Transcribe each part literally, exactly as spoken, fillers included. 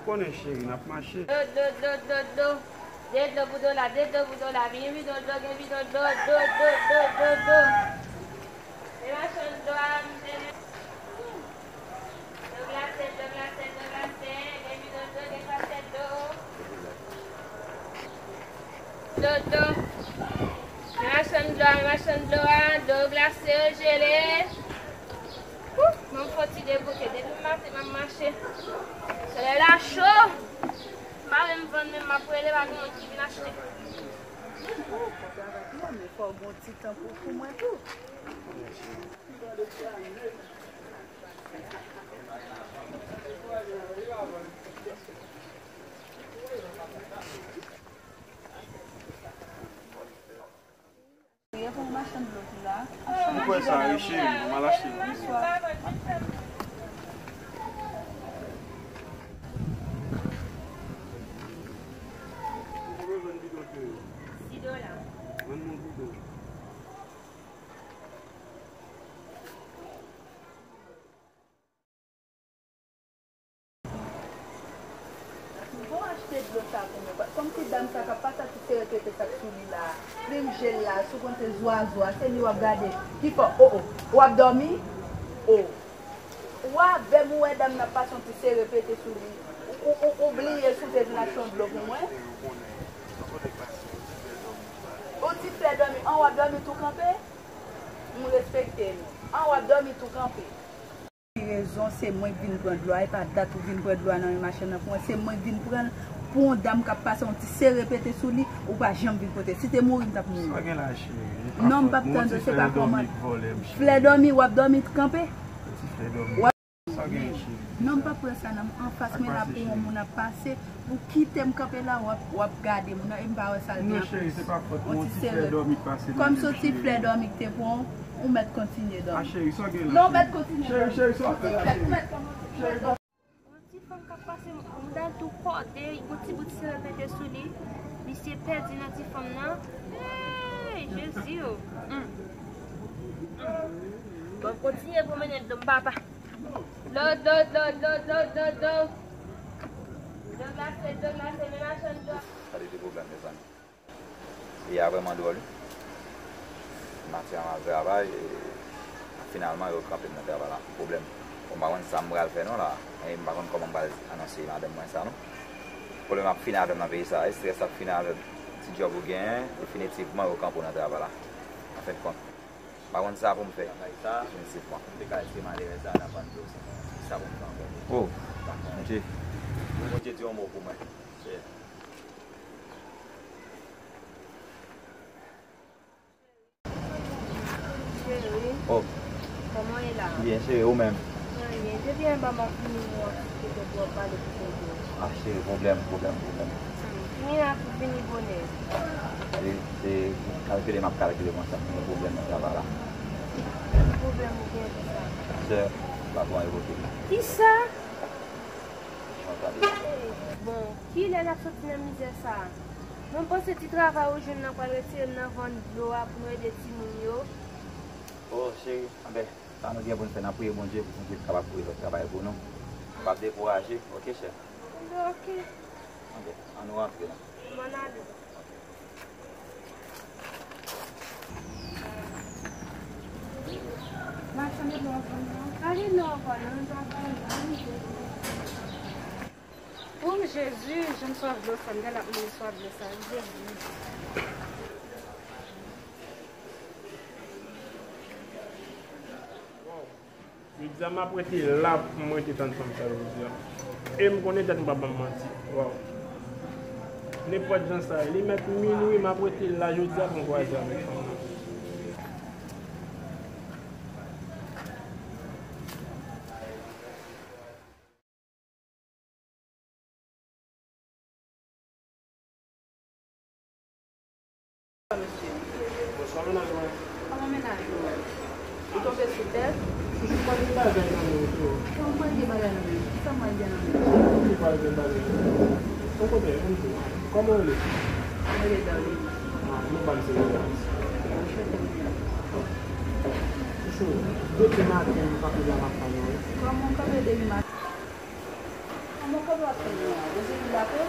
Konnen cheri, n ap mache. Do, do, do, do, do. De do pou do la, de do pou do la. Vin vidon do, gen vidon do, do, do, do, do, do. Men machann do a, m te men. Do glase, do glase, do glase. Gen vidon do, gen glase do. Do, do. Men machann do a, men machann do a. Do glase, jele. Ouh, mwen fò ti debouke. Depi m maten, m ap mache. Solèy la cho. M pa menm vann, menm m ap rele, pa gen moun ki vin achte. Ou travay tou, men fò w gon ti tan pou, pou mwen tou. Ou kwè sa, wi, cheri, m al achte. Bonswa. Si dola. Bon, achte dlo sa pou mwen. Kòmsi dam sa k ap pase a ti sere pete sa k sou li la. Plim jel la, sou konte zwazo a, se li w ap gade. Pi fò, o, o. W ap dòmi? O. W a vè m ou wè dam nan pase yon ti sere pete sou li. Ou, ou, ou, ou bliye si w te vin achte yon dlo pou mwen? Yon ti flè dòmi. An, w ap dòmi tou kanpe? M respekte nou. An, w ap dòmi tou kanpe? Rezon, se mwen k vin pran dlo a, e pa dat ou vin pran dlo a nan men machann nan pou mwen. Se mwen k vin pran l pou yon dam k ap pase yon ti sere pete sou li, ou pa janm vin pote. Si te mouri, m t ap mouri. Sa gen la, cheri? Non, m p ap tande, se pa kòman. Flè dòmi, w ap dòmi kanpe? Ti flè dòmi. Sa gen, cheri? Non, m p ap pran sa, non. M anfas mwen la pou yon moun ap pase. Ou kite m kanpe la, w ap, w ap gade m nan, e m pa wè sa l gen. Non, cheri, se pa fòt mwen, yon ti flè dòmi k pase nan men m, cheri. Kòm se yon ti flè dòmi k te pran w, ou mèt kontinye dòmi. A, cheri, sa w gen la, cheri? Non, ou mèt kontinye dòmi. Cheri, cheri, sa w ap fè la, cheri? Yon ti fanm k ap pase, mouda l tou kòde, yon ti bout sere pete sou li. Misye pèdi nan ti fanm nan. Hey, Jezi o. Hum. Hum. Bon, kontinye pwomennen dlo m, papa. Dlo, dlo, dlo. Dlo glase, dlo glase, men machann dlo. Sa te de pwoblèm, mezanmi. Li a vrèman dwòl, wi. Maten an m al travay, e finalman yo kanpe m nan travay la. Pwoblèm. Bon, m pa konn sa m pral fè non la. E m pa konn kòman m pral anonse madanm mwen sa non. Pwoblèm ap fini avè m nan peyi sa. Estrès ap fini avè m. Ti djòb ou genyen, definitivman yo kanpe w nan travay la. An fen de kont, m pa konn sa pou m fè definitivman. M te ka di malerèz la nan vann dlo sa. Sa pou m fè ankò? Oh, Bondye. Bondye di yon mo pou mwen. Cheri. Oh. Kòman w ye la? Byen, cheri, ou menm? Mwen byen. Depi anba m ap vini, mwen ap kite w ap pale pou kont ou. Ah, cheri, pwoblèm, pwoblèm, pwoblèm. Hmm, vini la pou vini bonè. Se, se kalkile m ap kalkile konsa, m gen pwoblèm nan travay la. Ki pwoblèm ou gen konsa? Sè, patwon an revoke m. Kisa? Bon, kilè n ap soti nan mizè sa a? Mwen panse ti travay ou jwenn nan pral retire m nan vann dlo a pou nou ede timoun yo. Oh, cheri, anben, sa nou gen pou n fè, n ap priye Bondye pou Bondye kapab voye lòt travay pou nou. Pa dekouraje, oke, chè? Anben, oke. Anben, ann nou rantre la. Bon, n ale. O Jezi, jan m swaf dlo sa, m gade ap mouri swaf dlo sa, Jezi. Jodi a m ap rete la pou mwen te tann fanm sa jodi a. E m konnen tèt mwen p ap ban m manti. Waw. Nenpòt jan sa ye, li mèt minwi, m ap rete la jodi a pou m kwaze avèk fanm nan. Mesye. Bonswa, mennaj mwen. Kòman mennaj ou? Ou tonbe sou tèt? Toujou pral gen bagay nan men ou tou. Kòman pral gen bagay nan men ou? Kisa m pral gen nan men ou? Toujou pral gen bagay nan men ou. Bon kote, ann di. Kòman ou rele? Mwen rele Darline. Ah, nou pa m se Williams. Mwen swete Williams. Chouchou, depi maten, m kanpe la, m ap tann ou, wi. Kòman w kanpe depi maten? Mwen kanpe w ap tann mwen an. Dezyèm la tou?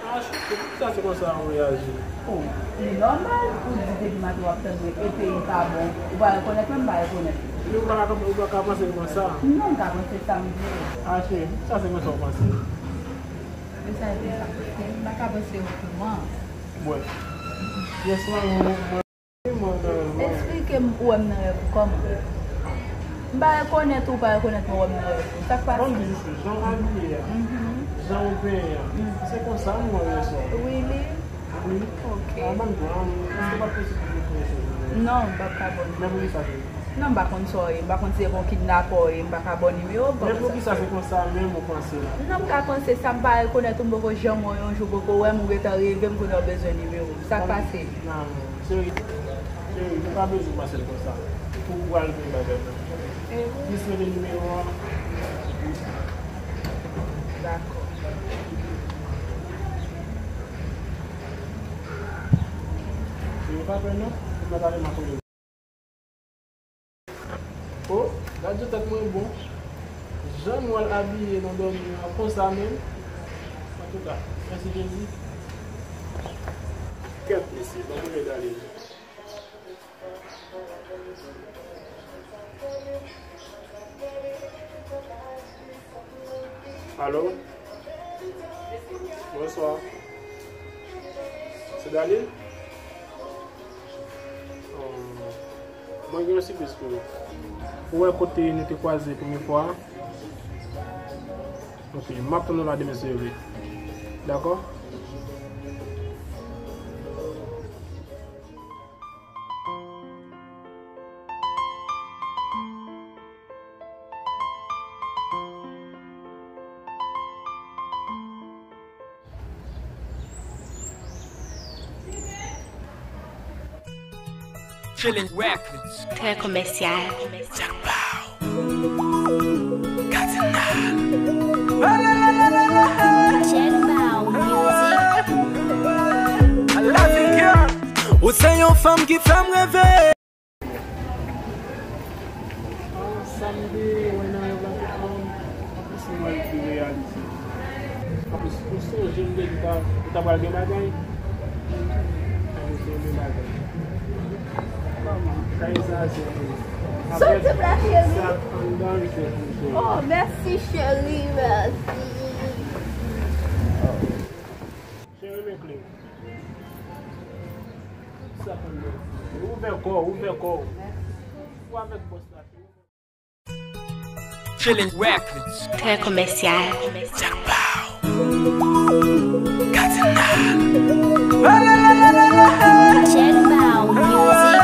Ah, cheri, poukisa se konsa ou reyaji? Oh, li nòmal pou w di depi maten w ap tann mwen, e peyi pa bon, ou pa rekonèt mwen, m pa rekonèt ou. Men ou pa ka, ou pa ka panse konsa. Non, m ka panse sa m vle. Ah, cheri, poukisa se konsa ou panse? Men sa e konsa, m pa ka panse otreman. Bon. Pyès lan, mwen, mwen, mwen, mwen, mwen. Eksplike m, ou wè m nan rèv ou kòman? M pa rekonèt ou, ou pa rekonèt mwen, ou wè m nan rèv ou. Sa k pase? Ban m di w, jan w abiye a, mhm, jan w benyen an, mhm, se konsa m wè w yèswa. Really? Wi. Ok. Ah, ban m di w, ah, èske w p ap posib pou nou fè yon sèl jounen? Non, m p ap ka bon. Men poukisa, cheri? Non, m pa konn sa w ye, m pa konn si se yon kidnapè w ye, m pa ka ba w nimewo m, m pa konn sa. Men poukisa se konsa menm ou panse la? Non, m ka panse sa, m pa rekonèt ou, m poko janm wè w yon jou, poko wè m, ou gentan reve m kounye a w bezwen nimewo m. Sa k pase? Non, cheri, cheri, nou pa bezwen panse l konsa. Pou ou pral gen bagay nan. Plis mete nimewo an. Dakò. Cheri, pa pè non, m ap ale m ap rele. Oh, gad jan tèt mwen bon. Jan nou al abiye nan dòmi an konsa menm. Antouka, mèsi Jezi. Kèt, mesye, ban m rele Dalil. Alo? Bonswa. Se Dalil? Oh, mwen gen yon sipriz pou ou. Ou wè kote nou te kwaze premye fwa a? Ok, m ap tann ou la demen si Dye vle. Dakò? Feeling Records. Très commercial. Jack Bow. Cardinal. Jack Bow Music. Ou se yon fanm ki fè m reve. Sa m te wè nan rèv la, se kòm, anplis mwen te reyalize. Anplis, ou sonje m te di ta, ou ta pral gen bagay? Anplis, ou gen bagay. Kòman? Kay sa, se pou ou. Soti la, cheri. Sa anndan, se pou ou. Oh, mèsi, cheri, mèsi. Cheri, men kle. Sa anndan. Ouvè kò w, ouvè kò w. Ou avèk bòs la. Feeling Records. Très commercial. Jack Bow. Cardinal. Jack Bow Music.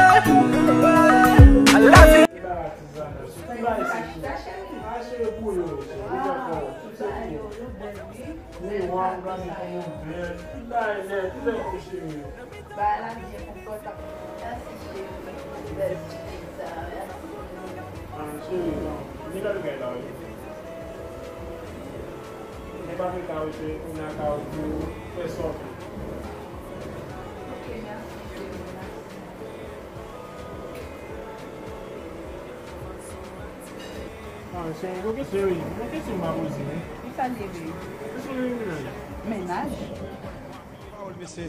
Miwa, m gade kòman w bèl. Tout bagay nèt, tout bagay bèl, cheri. Bagay la byen konfòtab. Mèsi, cheri. Bèl ti fi sa, mèsi. Ah, cheri, non. Gen lòt bagay la, wi. Mwen pa vle ka, wi, cheri, kounye a ka, wi, pou fè sòti. Ok, mèsi, cheri, mèsi. Ah, cheri, gon kesyon, wi. Gon kesyon m a poze, wi. Ki sa l ye, baby? Kesyon mennaj. Mennaj? Pawòl, mesye.